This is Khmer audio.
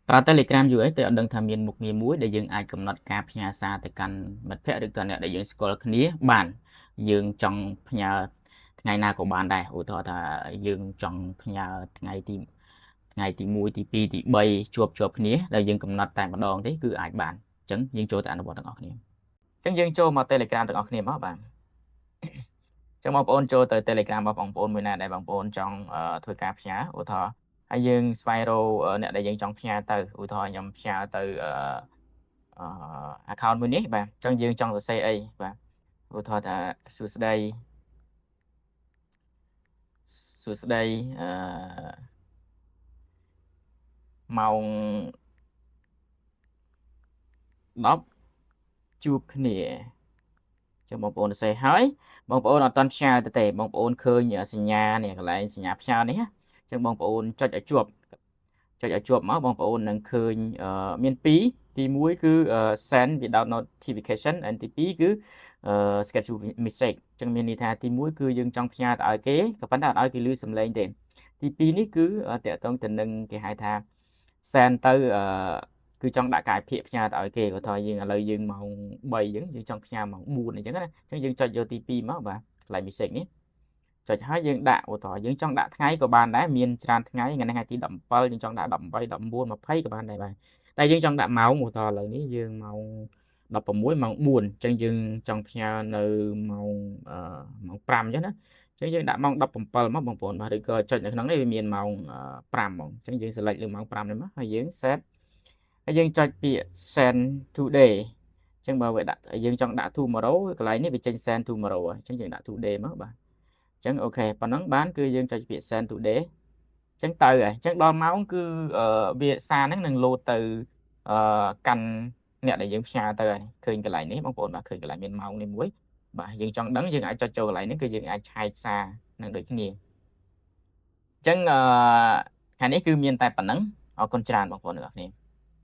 ប្រើ Telegram យូរអីតែអត់ដឹងថាមានមុខងារមួយដែលយើងអាចកំណត់ការផ្ញើសារទៅកាន់មិត្តភ័ក្តិឬក៏អ្នកដែលយើងស្គាល់គ្នាបានយើងចង់ផ្ញើថ្ងៃណាក៏បានដែរឧទាហរណ៍ថាយើងចង់ផ្ញើថ្ងៃទី1ទី2ទី3ជាប់ជាប់គ្នាដែលយើងកំណត់តែម្ដងទេគឺអាចបានអញ្ចឹងយើងចូលទៅអនុវត្តទាំងអស់គ្នាអញ្ចឹងយើងចូលមក Telegram ទាំងអស់គ្នាមកបាទចឹងបងប្អូនចូលទៅ Telegram របស់បងប្អូនមួយណាដែលបងប្អូនចង់ធ្វើការផ្ញើឧទាហរណ៍ហើយយើងស្វែងរកអ្នកដែលយើងចង់ផ្ញើទៅឧទាហរណ៍ខ្ញុំផ្ញើទៅអឺ account មួយនេះបាទអញ្ចឹងយើងចង់សរសេរអីបាទឧទាហរណ៍ថាសួស្តីសួស្តីអឺម៉ោង10ជួបគ្នាចឹងបងប្អូនសរសេរហើយបងប្អូនអត់ទាន់ផ្ញើទៅទេបងប្អូនឃើញសញ្ញានេះកន្លែងសញ្ញាផ្ញើនេះចឹងបងប្អូនចុចឲ្យជាប់ចុចឲ្យជាប់មកបងប្អូននឹងឃើញមាន2ទី1គឺ send without notification and ទី2គឺ schedule message ចឹងមានន័យថាទី1គឺយើងចង់ផ្ញើទៅឲ្យគេក៏ប៉ុន្តែអត់ឲ្យគេឮសំឡេងទេទី2នេះគឺតាក់ទងទៅនឹងគេហៅថា send ទៅគឺចង់ដាក់កាយភាគផ្ញើទៅឲ្យគេគាត់ថាយើងឥឡូវយើងម៉ោង3អញ្ចឹងយើងចង់ផ្ញើម៉ោង4អញ្ចឹងណាអញ្ចឹងយើងចុចយកទី2មកបាទកន្លែង message នេះចុចហើយយើងដាក់ឧទាហរណ៍យើងចង់ដាក់ថ្ងៃក៏បានដែរមានច្រើនថ្ងៃថ្ងៃនេះថ្ងៃទី17យើងចង់ដាក់18 19 20ក៏បានដែរបាទតែយើងចង់ដាក់ម៉ោងឧទាហរណ៍ឥឡូវនេះយើងម៉ោង16ម៉ោង4អញ្ចឹងយើងចង់ផ្ញើនៅម៉ោងម៉ោង5អញ្ចឹងណាអញ្ចឹងយើងដាក់ម៉ោង17មកបងប្អូនបាទឬក៏ចុចនៅក្នុងនេះវាមានម៉ោង5ហ្មងអញ្ចឹងយើង select លើម៉ោង5នេះមកហើយយើង set ហើយយើងចុចពាក្យ send today អញ្ចឹងបើវាដាក់យើងចង់ដាក់ tomorrow កន្លែងនេះវាចេញ send tomorrow អញ្ចឹងយើងដាក់ today មកបាទអញ្ចឹង OK ប៉ុណ្ណឹងបានគឺយើងចុចពាក្យ send today អញ្ចឹងទៅហើយអញ្ចឹងដល់ម៉ោងគឺវាសារហ្នឹងនឹងលោតទៅអឺកាន់អ្នកដែលយើងផ្ញើទៅហើយឃើញកន្លែងនេះបងប្អូនបាទឃើញកន្លែងមានម៉ោងនេះមួយបាទយើងចង់ដឹងយើងអាចចុចចូលកន្លែងនេះគឺយើងអាចឆែកសារនឹងដូចគ្នាអញ្ចឹងអឺថ្ងៃនេះគឺមានតែប៉ុណ្ណឹងអរគុណច្រើនបងប្អូនទាំងអស់គ្នា។